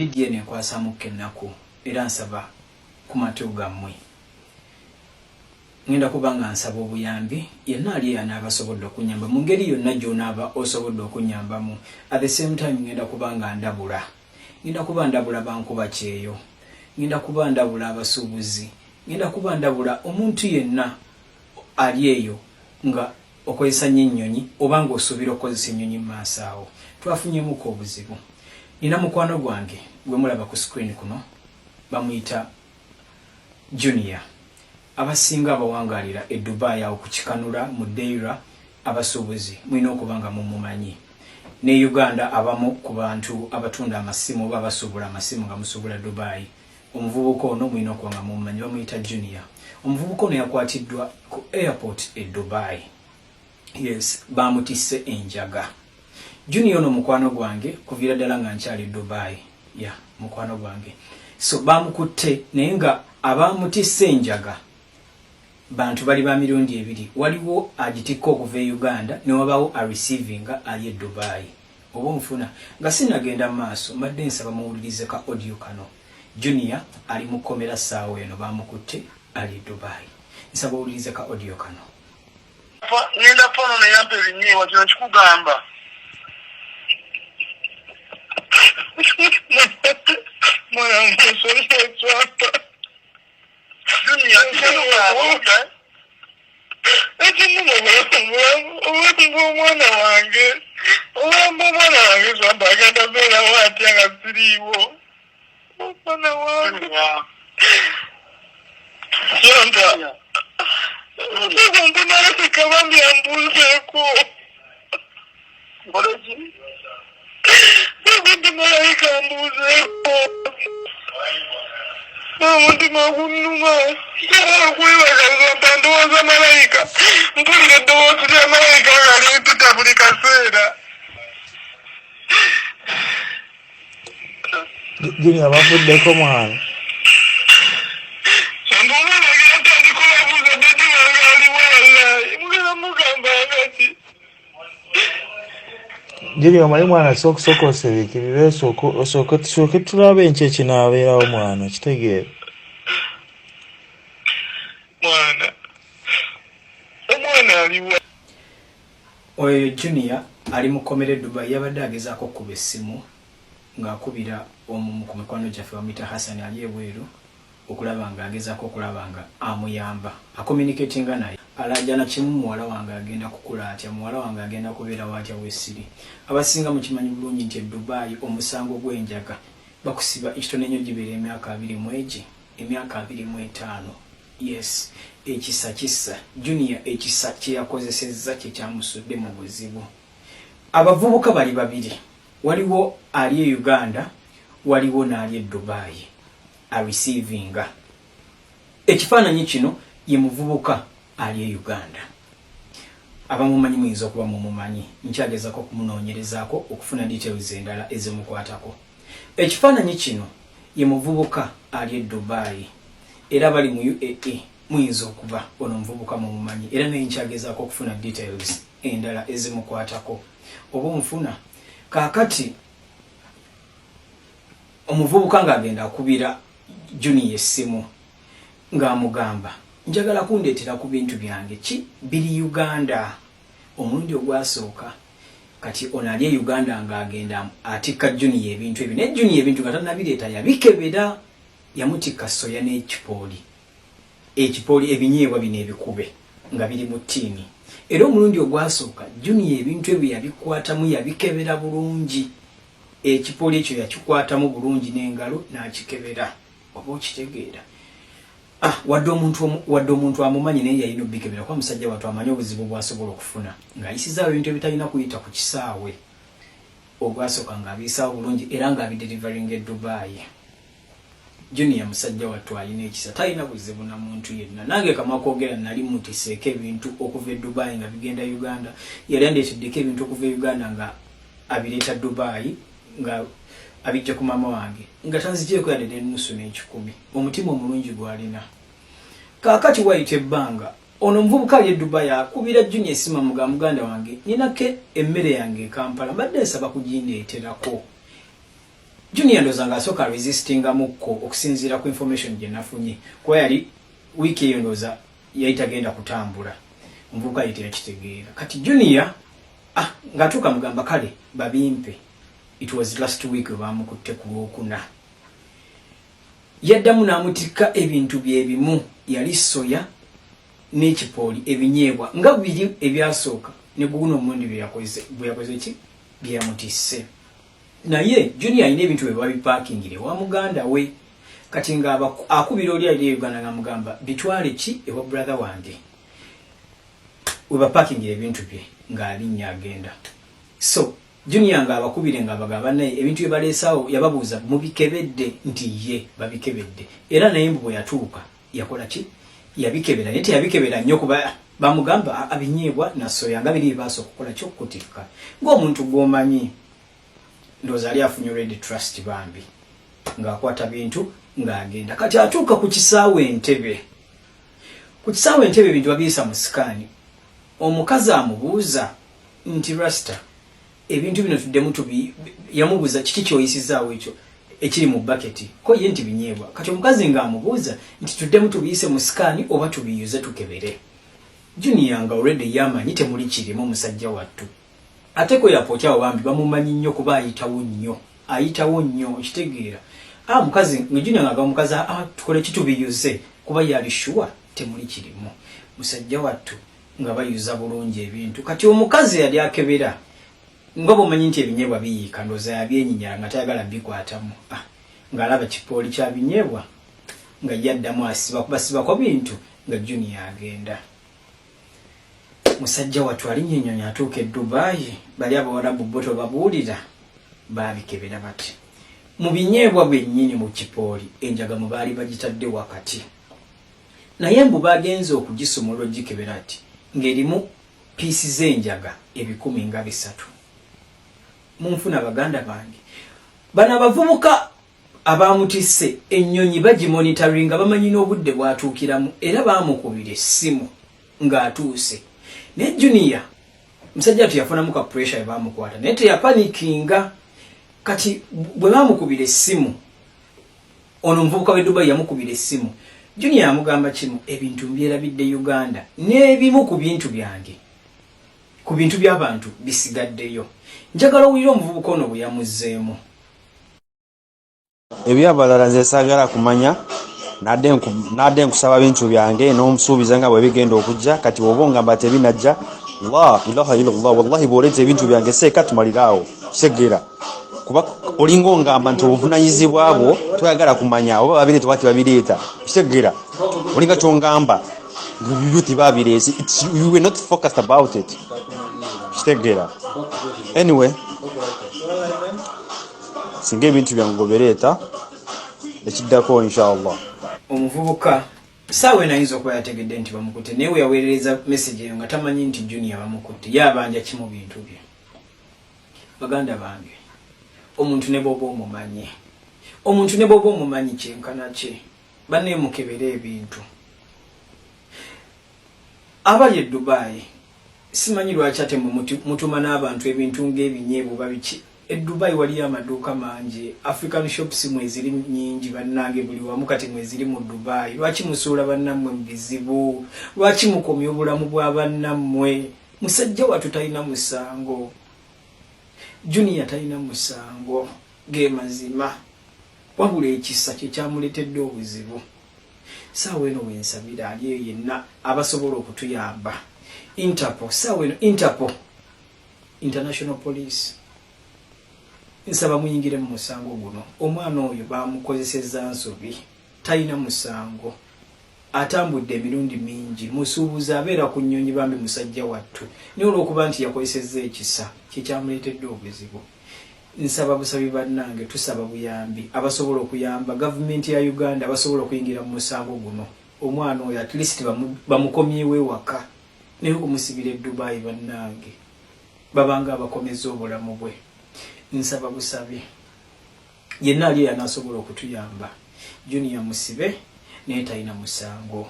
Vidiyo eno enkwasaamuko ennaku era nsaba ku matu gammwe. Ngenda kuba nga nsaba obuyambi yenna ali eyo anaaba asobodde okunnyamba mu ngeri yonna gy'onaaba osobodde okunnyambamu. At the same time ngenda kuba nga ndabula. Ngenda kuba ndabula bankuba kyeyo. Ngenda kuba ndabula abasuubuzi. Ngenda kuba ndabula omuntu yenna ali eyo nga okozesa nnyo ennyonyi oba ng'osuubira okukozesa ennyonyi mu maaso awo. Twafunyeemuko obuzibu. Nina mukwano gwange gwe mulaba ku screen kuno bamuyita Junior. Abasinga abawangaalira e Dubai awo ku Kikanula mu Deira abasuubuzi mulina okuba nga mumumanyi. Ne Uganda abamu ku bantu abatunda amasimu oba abasuubula amasimu nga musuubula Dubai. Omuvubuka ono mulina okuba nga mumumanyi bamuyita Junior. Omuvubuka ono yakwatiddwa ku airport e Dubai. Yes, bamutisse enjaga. Junior ono mukwano gwange kuviira ddala nga nkyali Dubai. Ya, mukwano gwange. So bamukutte naye nga abamutisse enjaga bantu bali ba mirundi ebiri. Waliwo agitikka okuva e Uganda ne wabaawo a receivinga ali e Dubai. Oba onfuna nga sinagenda maaso mbadde nsaba muwulirize ka audio kano. Junior ali mu kkomera ssaawa eno bamukutte ali e Dubai. Nsaba owulirize ka audio kano. Ngenda fono neyampa ebinyeebwa kino kikugamba. Mwana musonyiwe. Junior, kino ekinnuma obulamu bw'omwana wange obulamu bw'omwana wange swamba agenda beerawo atya nga siriiwo omwana wange swamba okumpunalekeka bambi ambuuzeeko okumpi malayika ambuuzeeko omutima gunnuma nsobola okwebaka nsomba ndowooza malayika mpulira eddoboozi lya malayika nga limpita buli kaseera. Junior bavuddeko mwana. Junior omanyi mwana sooka osirikirire osooke tusooke tulabe enkya ekinaabeerawo mwana okitegeera. Mwana omwana aliwa. Oyo Junior ali mu kkomera e Dubai yabadde agezaako okukuba essimu ng'akubira omu ku mikwano gyaffe bamuyita Hassan ali ebweru okulaba nga agezaako okulaba nga amuyamba acommunicatinga naye alaajana kimu muwala wange agenda kukula atya muwala wange agenda kubeerawo atya wesiri abasinga mukimanyi bulungi nti e Dubai omusango gw'enjaga bakusiba ekitono ennyo gibeera emyaka abiri mu egi emyaka 25 yes ekisa kissa Junior ekisa kyeyakozesezza kyekyamusudde mu buzibu abavubuka bali babiri waliwo ali e Uganda waliwo n'ali e Dubai areceivinga ekifaananyi kino ye muvubuka ali e Uganda abamumanyi muyinza okuba mumumanyi nkyagezako okumunoonyerezaako okufuna details endala ezimukwatako ekifaananyi kino ye muvubuka ali e Dubai era bali mu UAE muyinza okuba ono omuvubuka mumumanyi era naye nkyagezaako okufuna details endala ezimukwatako oba onfuna kaakati omuvubuka ng'agenda akubira Junior essimu ng'amugamba njagala kundeetera ku bintu byange ki biri Uganda omulundi ogwasooka kati ono ali e Uganda ng'agenda atikka Junior ebintu ebyo naye Junior ebintu nga tannabireeta yabikebera yamutikka soya n'ekipooli ekipooli ebinyeebwa bino ebikube nga biri mu ttiini era omulundi ogwasooka Junior ebintu ebyo yabikwatamu yabikebera bulungi ekipooli ekyo yakikwatamu bulungi n'engalo n'akikebera oba okitegeera ah, wadde omuntu wadde omuntu amumanyi naye yalina obikebera kuba musajja wattu amanyi obuzibu bw'asobola okufuna ng'ayisizaawo ebintu ebitalina kuyita ku kisaawe ogwasooka ng'abiyisaawo bulungi era ng'abiderivaringa e Dubai. Junior musajja wattu alina ekisa talina buzibu na muntu yenna nange kamwa kwogera nali mutiseeko ebintu okuva e Dubai nga bigenda Uganda yali andeeteddeko ebintu okuva e Uganda nga abireeta Dubai nga abijja ku maama wange nga tanzigyeko yadde n'ennusu n'ekikumi omutima omulungi gwalina kaakati wayita ebbanga ono omuvubuka ali e Dubai akubira Junior esimu amuga muganda wange ninako emmere yange e Kampala mbadde nsaba kugindeeterako. Junior ndoza nga asooka resistingamukko okusinziira ku information gye nafunye, kuba yali wiiki eyo ndooza yali tagenda kutambula. Omuvubuka ye teyakitegeera. Kati Junior ng'atuuka mugamba kale babimpe. It was last week we bamukutte ku Lwokuna. Yaddamu n'amutikka ebintu bye bimu, yali soya n'ekipooli, ebinyeebwa nga biri ebyasooka ne guguno omulundi bwe yakoze ki bye yamutisse. Naye Junior alina ebintu bye babipakingire ewa muganda we. Kati nga akubira oli ali e Uganda ng'amugamba bitwale ki ewa brother wange we bapakingira ebintu bye, ng'alinnya agenda. So Junior ng'abakubire ng'abagamba naye ebintu bye baleesaawo, yababuuza mubikebedde? Nti ye babikebedde. Era naye mbu bwe yatuuka yakola ki? Yabikebera, naye teyabikebera nnyo kuba bamugamba abinyeebwa na soya nga biri byebaasa okukola ki okukutikka. Ng'omuntu gw'omanyi ndowooza ali afunye already trust, bambi ng'akwata bintu ng'agenda. Kati atuuka ku kisaawe Entebe. Ku kisaawe Entebe ebintu babiyisa mu scan. Omukazi amubuuza nti, "Rasta, ebintu bino tuddemu tubi?" Yamubuuza, "Kiki kyoyisizaawo ekyo ekiri mu baketi?" Ko ye nti binyeebwa. Kati omukazi ng'amubuuza nti, "Tuddemu tubiyise mu scan oba tubiyuze tukebere?" Junior nga already yamanyi temuli kirimu. Musajja wattu ate ku airport awo bambi bamumanyi nnyo kuba ayitawo nnyo, ayitawo nnyo, okitegeera? Mukazi nga Junior nga omukazi, "Tukole ki?" "Tubiyuze," kuba yali sure temuli kirimu. Musajja wattu nga bayuza bulungi ebintu. Kati omukazi yali akebera, nga bwomanyi nti ebinyeebwa biyiika, ndooza yabyenyinyala nga tayagala bikwatamu. Ng'alaba kipooli kya binyeebwa nga yaddamu asiba basibako bintu nga Junior agenda. Musajja wattu alinnya ennyonyi, atuuka e Dubayi. Bali Abawarabu bo tobabuulira, baabikebera bati mu binyeebwa bwennyini mu kipooli enjaga mu baali bagitadde wakati. Naye mbu bagenze okugisumula ogikebera ati ng'erimu piece z'enjaga 300,000. Munfuna, baganda bange? Bano abavubuka abamutisse ennyonyi bagimonitoringa, bamanyi n'obudde bwatuukiramu, era baamukubira essimu ng'atuuse. Naye Junior musajja teyafunamu ka pressure bamukwata, naye teyapanikinga. Kati bwe bamukubira essimu, ono omuvubuka w'e Dubai yamukubira essimu, Junior yamugamba kimu, "Ebintu mbyerabidde Uganda, n'ebimu ku bintu byange, ku bintu by'abantu bisigaddeyo." Njagala owulire omuvubuka ono bwe yamuzzeemu. Ebyabalala nze saagala kumanya. Nadde nkusaba bintu byange n'omusuubiza nga bwe bigenda okujja. Kati oba ongamba tebinajja, la ilaha illallah, wallahi bw'oleeta ebintu byange seeka tumaliraawo, kitegeera? Kuba olinga ongamba nti obuvunanyizibwa bwo toyagala kumanya oba babireeta oba tebabireeta, kitegeera? Olinga kyongamba byo tebabireese. You were not focused about it, kitegeera? Anyway, singa ebintu byange gobereeta, ekiddako inshallah. Omuvubuka saawa eno ayinza okuba yategedde nti bamukutte, naye we yaweerereza message eyo nga tamanyi nti Junior bamukutte, ye abanja kimu bintu bye. Baganda bange, omuntu ne bwoba omumanyi, omuntu ne bwoba omumanyi kyenkana ki, banneemukebere ebintu. Abali e Dubayi, simanyi lwaki ate mwe mutuma n'abantu ebintu ng'ebinyeebwa oba biki. E Dubai waliyo amaduuka mangi, African shops mweziri nyingi, bannange, buli wamu kati mweziri mu Dubai. Lwaki musuula bannammwe mu bizibu? Lwaki mukomya obulamu bwa bannammwe? Musajja wattu talina musango, Junior talina musango, ge mazima, wabula ekisa kyekyamuleetedde obuzibu. Saawa eno wensabira ali eyo yenna abasobola okutuyamba, Interpol, saawa eno Interpol, international police, nsaba muyingire mu musango guno. Omwana oyo bamukozesezza nsobi, talina musango, atambudde emirundi mingi, musuubuzi, abeera ku nnyonyi, bambi musajja wattu, naye olwokuba nti yakozesezza ekisa kyekyamuleetedde obuzibu. Nsaba busabi bannange, tusaba buyambi, abasobola okuyamba, gavumenti ya Uganda, abasobola okuyingira mu musango guno, omwana oyo at least bamukomyewo ewaka. Naye okumusibira e Dubai, bannange, babanga abakomeza obulamu bwe. Nsaba busabi yenna ali eyanaasobola okutuyamba. Junior musibe, naye talina musango.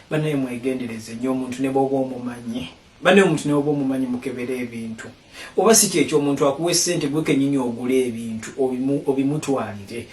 Bannaye, mwegendereze nnyo omuntu ne bwoba omumanyi. Bane, omuntu neoba omumanyi, mukebera ebintu, oba si kyekyo omuntu akuwa essente, gwe kenyini ogula ebintu obimutwalire.